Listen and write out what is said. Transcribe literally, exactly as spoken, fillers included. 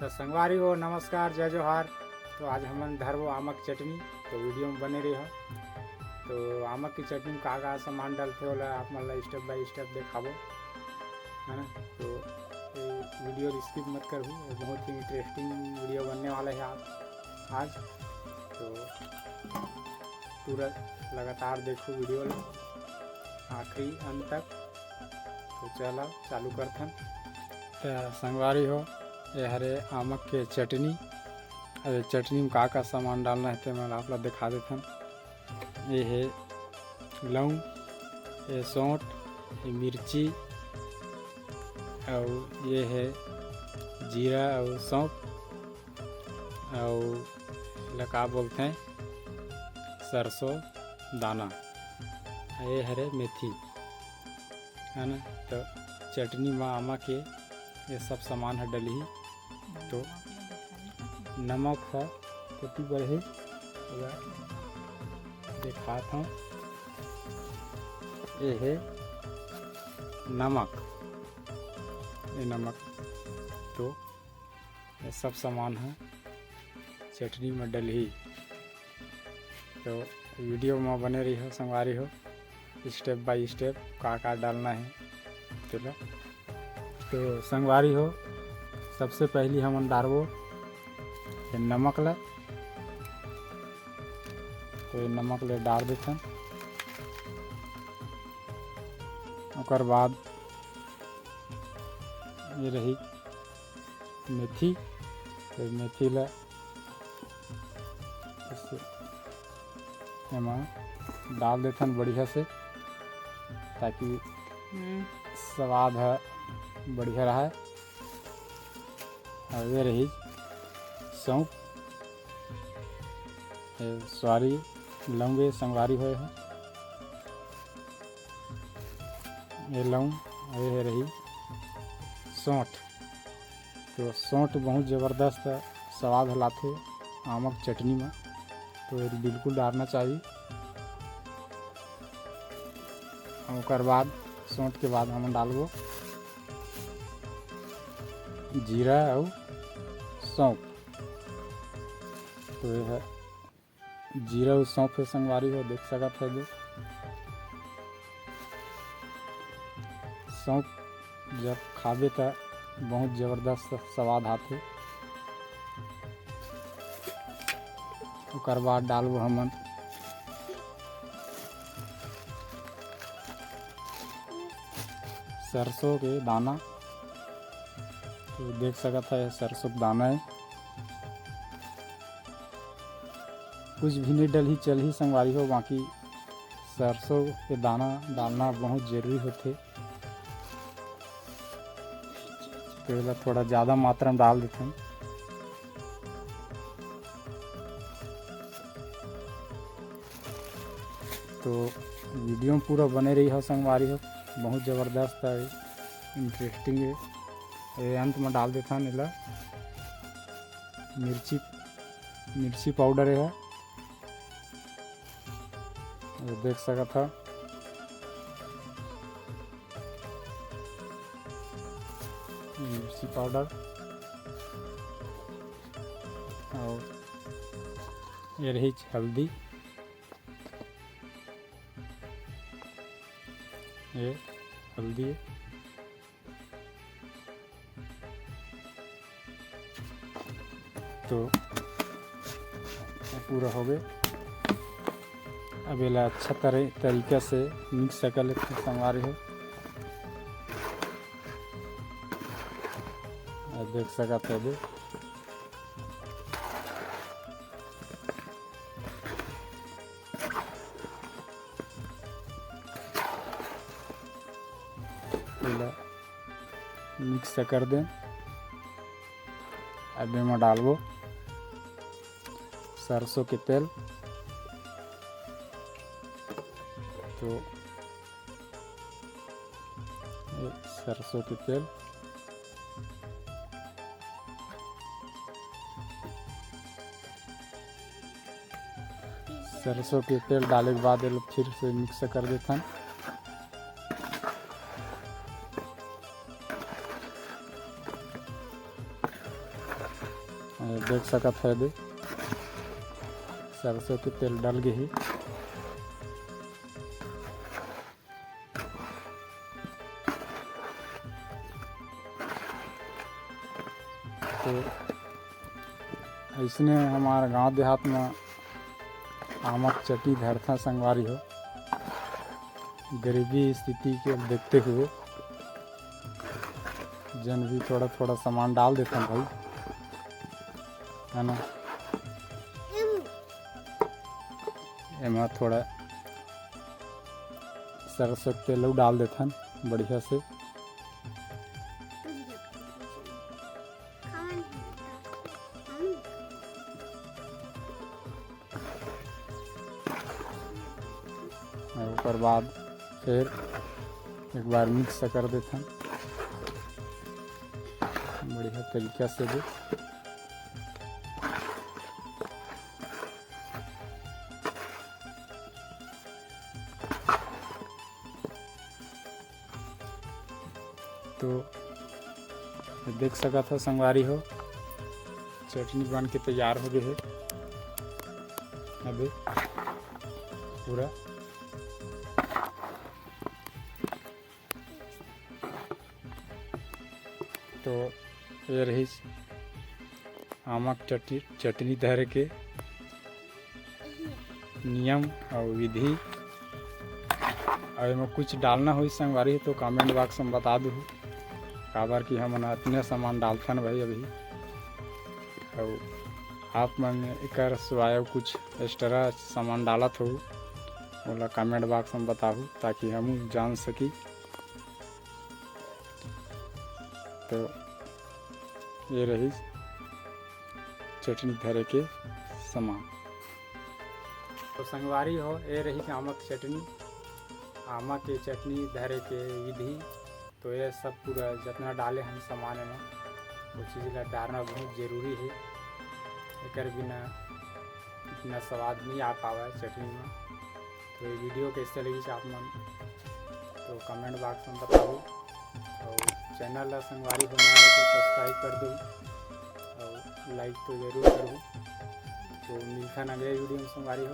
तो संगवारी हो, नमस्कार, जय जोहार। तो आज हमन धरबो आमक चटनी, तो वीडियो में बने रही हो। तो आमक की चटनी में का का सामान डलथे, ओला आप मन ला step by step देखाबो, है ना। तो ये वीडियो स्किप मत करहू, ये बहुत ही इंटरेस्टिंग वीडियो बनने वाला है आज। आज तो पूरा लगातार देखो वीडियो ला आखिरी अंत तक। तो चलो चालू करथन। तो संगवारी हो, ये हरे आमक के चटनी। अब ये चटनी में का का सामान डालना है, ते मैं आप ला दिखा देथन। ये है लौंग, ये सौंठ, ये मिर्ची, और ये है जीरा और सौंफ, और एला का बोलथे, सरसों दाना, ये हरे मेथी, है ना। तो चटनी म आमा के ये सब सामान ह डलही। तो नमक ह कति बर हे, ओला देखात हौं। ये हे नमक, ये नमक। तो ये सब सामान ह चटनी म डलही। तो वीडियो म बने रहिहो संगवारी हो, step by step का का डालना है तेला। तो संगवारी हो, सबसे पहली हमन डारबो ये नमक ला। तो ये नमक ले डार देथन। ओकर बाद ये रही मेथी, तो मेथी ला ऐसे एमा डाल देथन बढ़िया से, ताकि हम्म। स्वाद ह बढ़िया रहे। और ये रही सौंफ, ये सॉरी, लौंगे संगवारी होए हैं। ये लौंग, ये रही सौंठ। तो सौंठ बहुत ज़बरदस्त स्वाद ह लाथे आमक चटनी में, तो ये बिल्कुल डालना चाहिए। ओकर बाद सौंठ के बाद हमन डालबो जीरा और सौंफ। तो ये है जीरा अउ सौंफ हे संगवारी हो, देख सकत हे दे। सौंफ जब खाबे त बहुत जबरदस्त स्वाद आथे। ओकर बाद डालबो हमन सरसों के दाना। तो देख सकत हे सरसों के दाना हे। कुछ भी नहीं डलही, चलही संगवारी हो, बाकी सरसों के दाना डालना बहुत जरूरी होथे। तो एला थोड़ा ज़्यादा मात्रा में डाल देथन। तो वीडियो में पूरा बने रही हो संगवारी हो, बहुत ज़बरदस्त है, इंटरेस्टिंग है। ये अंत में डाल देथन एला मिर्ची, मिर्ची पाउडर है, ये देख सकत ह। मिर्ची पाउडर और ये रही हल्दी, ये हल्दी। तो ये पूरा हो गए। अब एला अच्छा तरे-, तरीका से मिक्स कर लेते हैं संगवारी हो। ये देख सकत हे दे। एला मिक्स कर दें। अब एमा डालबो सरसों के तेल। तो ये सरसों के तेल, सरसों के तेल डाले के बाद एला फिर से मिक्स कर देथन। देख सकत हे दे, सरसों के तेल डल गे हे। तो अइसने हमार गांव देहात म आमा के चटनी धरथन संगवारी हो। गरीबी स्थिति के देखते हुए जन भी थोड़ा थोड़ा सामान डाल देथन भाई, है ना। एमा थोड़ा सरसों के तेल डाल देथन बढ़िया से। और ओकर बाद फिर एक बार मिक्स कर देथन बढ़िया तरीका से भी। तो देख सकत हो संगवारी हो, चटनी बन के तैयार हो गए हे। अभी पूरा तो ये रही आमा के चटनी, चटनी धरे के नियम और विधि। और एमा कुछ डालना होही संगवारी हो तो कमेंट बॉक्स में बता दू, काबर कि हमन अतने सामान डालथन भाई अभी। और आप मन एकर सिवाय कुछ एक्स्ट्रा सामान डालत हो, ओला कमेंट बॉक्स में बताहू, ताकि हम जान सकी। तो ये रही चटनी धरे के सामान। तो संगवारी हो, ये रही आमा के चटनी, आमा के चटनी धरे के विधि। तो ये सब पूरा जितना डाले हम सामान में, वो चीज़ ला डालना बहुत जरूरी है। एकर बिना इतना स्वाद नहीं आ पावा है चटनी में। तो ये वीडियो कैसे लगी आप मन, तो कमेंट बॉक्स में बताओ, और चैनल ला संगवारी हो नया हो तो सब्सक्राइब कर दो, और लाइक तो जरूर करो। तो मिलथन अगले वीडियो में संगवारी हो।